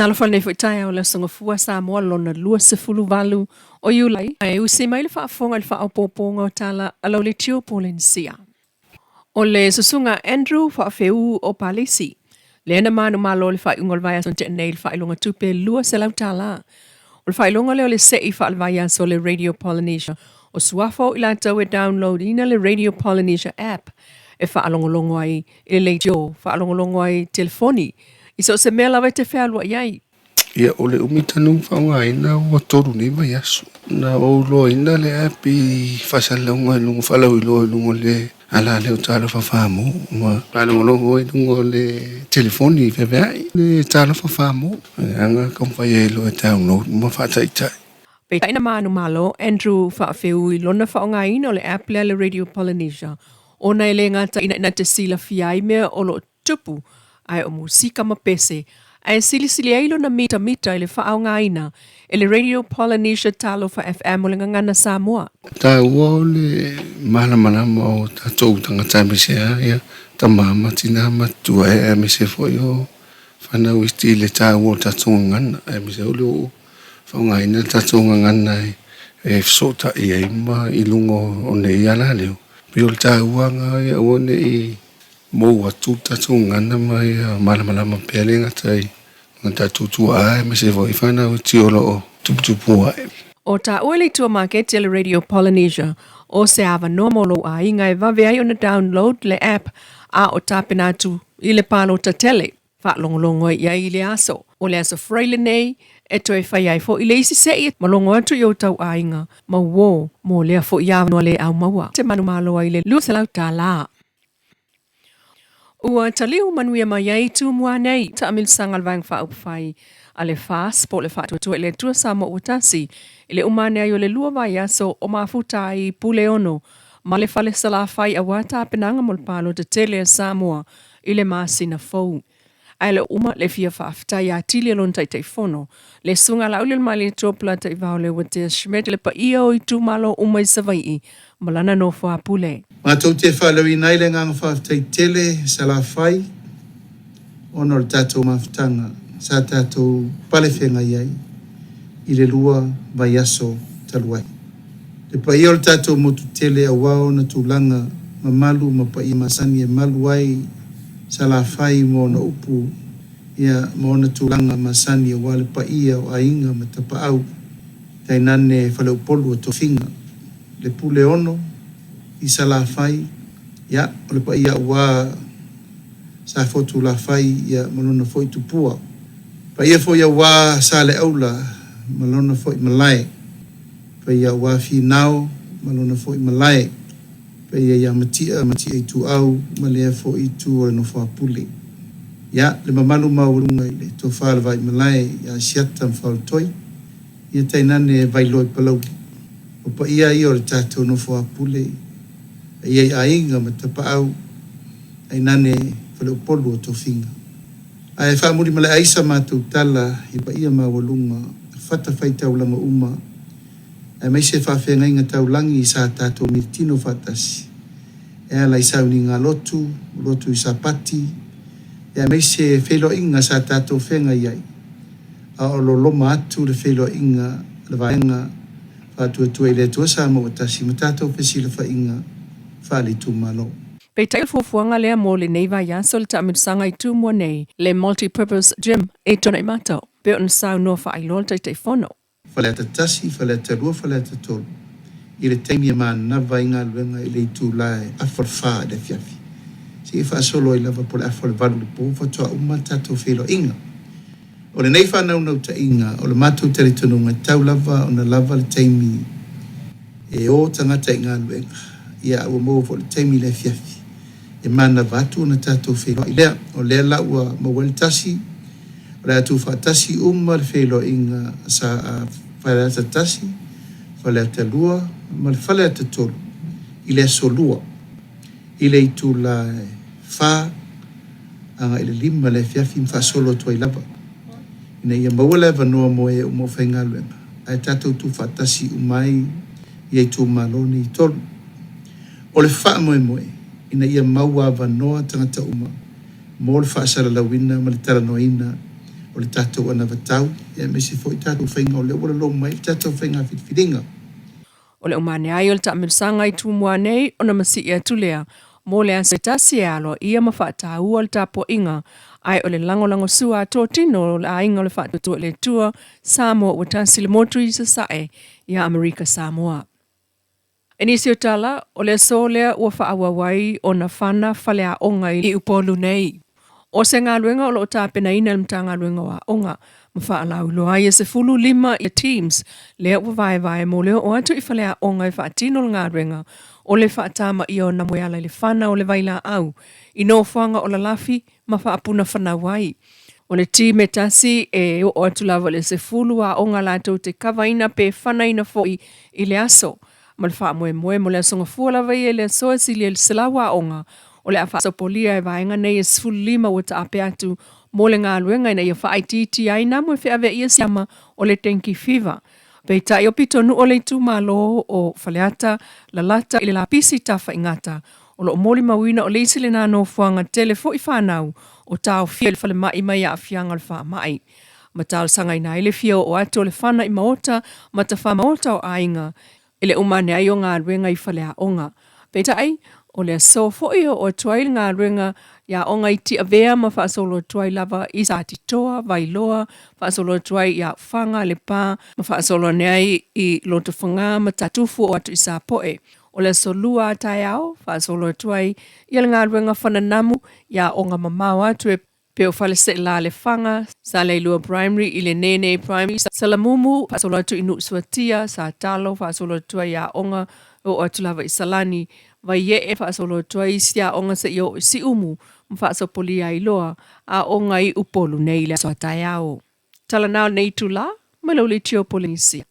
Talofa lenei foi taeao le Aso Gafua Samoa lona 28 o Iulai, ae usi mai le faafofoga i le faaopoopoga o tala a lau leitio Polenisia. O le Susuga Andrew Faafeu o Palisi, lea na manumalo i le faaiuga o le vaiaso na tea nei i le faailoga tupe $200. O le faailoga lea o le se'i faale-vaiaso o le Radio Polynesia, o suafa o i latou e download ina le Radio Polynesia app e faalogologo ai i le leitio, faalogologo ai i telefoni, i so o se mea lava e te fealuai ai. Ia, o le umi tanu faaaogaina ua 3 nei vaiaso. Na ou iloaina le app i faasalalauga i luga, faalauiloa i luga o le ala lea o Talofa Famo ma faalogologo ai i luga o le telefoni feaveai le Talofa Famo. Leaga taumafai ai loa e download ma faataitai. Peitai na manumalo Andrew Faafeu i lona faaaogaina o le app lea a le Radio Polynesia ona e le gata ina na te silafia ai mea o lo o tupu, ae o musika ma pese, ae silisili ai lona mitamita i le faaaogaina e le Radio Polynesia Talofa FM o le Gagana Samoa. Taua o le malamalama o tatou tagata aemaise lava ia tama ma tina ma tua aemaise foi o fanau iti i le taua o le tatou gagana aemaise foi o le faaaogaina le tatou gagana e fesootai ai ma i luga o nei alaleo. Pei o le tauaga ia aua ne i mou atu le tatou gagana ma ia malamalama pea le gata i o tatou tuaa aemaise foi fanau iti o lo o tuputupu ae. O taua le itua maketi a le Radio Polynesia, o se avanoa mo lou aiga e vave ai ona download le app a o tapena atu i le palota tele. Faalogologo ai i ai i le aso. O le aso Faraile lenei e toe fai ai foi le isi se'i ma logo atu i ou tau aiga ma uō mo lea foi avanoa le au maua te manumalo ai le $200. Ua taliu manuia mai ai Tumua nei taamilosaga a le Vaega Faaupufai a le FAST po o le Faatuatua i le Atua Samoa ua tasi i le uma ane ai o le lua vaiaso o mafuta ai i Puleono ma le Fale Salafai aua tapenaga mo le palota tele a Samoa i le masina fou. Ae le o uma le fia faafetai atili a lona Taitaifono, le Susuga Laaulialemalietoa Polataivao Leuatea Schmidt i le paia o itumalo uma i Savai'i ma lana nofoapule. Matou te faaleoina ai le agaga faafetai tele Salafai ona o le tatou mafutaga sa tatou palefeagai ai i le 2 vaiaso talu ai. Le paia o le tatou motu tele aua ona tulaga mamalu ma paia masani e malu ai Salafai ma ona upu, ia, ma ona tulaga masani aua le paia o aiga ma tapaau, tainane faleupolu o tofiga, le pule ono i Salafai, ia, o le paia aua Safotulafai, ia, ma lona foi tupua. Paia foi aua Saleaula ma lona foi malae. Paia aua Finao ma lona foi malae. Paia ia Matia, Matia Ituau ma lea foi itu o le Nofoapule. Ia, le mamalu maualuga i le Tofa le Vaimalae ia Asiata ma Faolotoi, ia tainane Vailoa i Palauli. O paia ia o le tatou Nofoapule, paia i aiga ma tapaau, tainane faleupolu o tofiga. Ae faamulimalae ai sa matou tala i paia maualuga o fatafaitaulaga uma, aemaise faafeagaiga taulagi sa tatou militino faatasi e ala i sauniga lotu, lotu i Sapati, aemaise feiloaiga sa tatou feagai ai, a o loloma atu le feiloaiga a le Vaega Faatuatua i le Atua Samoa ua Tasi ma tatou fesilafaiga faale-itumalo. Peitai o le fuafuaga lea mo lenei vaiaso le taamilosaga i Tumua nei, le Multi-Purpose Gym i Tuanaimato, pei ona saunoa faailoa le Taitaifono. Faleata 1, Faleata 2, Faleata 3, i le taimi e manava ai galuega i le itula e afa o le fa i le afiafi, seia faasolo ai lava po o le afa o le valu i le po faatoa uma le tatou feiloaiga. O lenei faanaunautaiga, o le matou talitonuga e tatau lava ona lava le taimi e o tagata i galuega, ia a ua maua foi le taimi i le afiafi e manava atu ona tatou feiloai lea. O lea la ua maua ai le tasi, o le a tuufaatasi uma le feiloaiga sa Faleata 1, Faleata 2 ma le Faleata 3 i le aso Lua i le itula e fa agai i le 5 le afiafi ma faasolo atu ai lava ina ia maua le avanoa mo e uma o faigaluega ae tatou tuufaatasi uma ai ia itumalo nei e tolu. O le faamoemoe ina ia maua avanoa tagata uma mo le faasalalauina ma le talanoaina o le tatou anavatau, aemaise foi tatou faiga o lea ua loloa mai le tatou faiga filifiliga. O le uma ane ai o le taamilosaga i Tumua nei ona masii atu lea mo le aso e tasi e aloaia ma faataua le tapuaiga ae o le lagolagosua a totino o le aiga o le Faatuatua i le Atua Samoa ua tasi le motu i Sasae ia Amerika Samoa. I nisi o tala, o le aso lea ua faaauau ai ona fana faleaoga i Upolu nei. O se galuega o lo o tapenaina e le Matagaluega o Aoga ma faalauiloa ai e 15 ia teams lea ua vaevae mo le oo atu i faleaoga e faatino le galuega o le faatamaia o namueala i le fana o le vailaau i nofoaga o lalafi ma faapunafanau ai. O le team e tasi e oo atu lava i le 10 aoga latou te kavaina pe fanaina foi i le aso. Ma le faamoemoe mo le Aso Gafua lava ia i le aso e silia i le 100 aoga o le a faasopolia e vaega nei e 15 ua taape atu mo le galuega ina ia faaitiitia ai namu e feaveaia siama o le dengue fever. Peitai o pitonuu o le itumalo o Faleata lalata i le lapisi tafaigata o lo o molimauina o le isi lena nofoaga tele foi fanau o taofia i le falemai mai aafiaga o le faamai ma talosagaina ai le fia oo atu o le fana i maota ma tafamaota o aiga i le uma ane ai o galuega i faleaoga. Peitai, o le aso foi e oo atu ai le galuega i aoga i Tiavea ma faasolo atu ai lava i Satitoa, Vailoa, faasolo atu ai i Aufaga, Lepa ma faasolo ane ai i Lotofaga ma Tatufu oo atu i Sapoe. O le aso Lua a taeao, faasolo atu ai ia le galuega fananamu i aoga mamao atu e pei o Faleseela Lefaga, Saleilua Primary i le Nene Primary, Salamumu, faasolo atu i Nuusuatia, Satalo, faasolo atu ai i aoga e oo atu lava i Salani, Vaiee, faasolo atu ai isi aoga seia oo i Siumu ma faasopolia ai loa aoga i Upolu nei i le aso a taeao. Tala na o lenei itula, mai lau leitio Polenisia.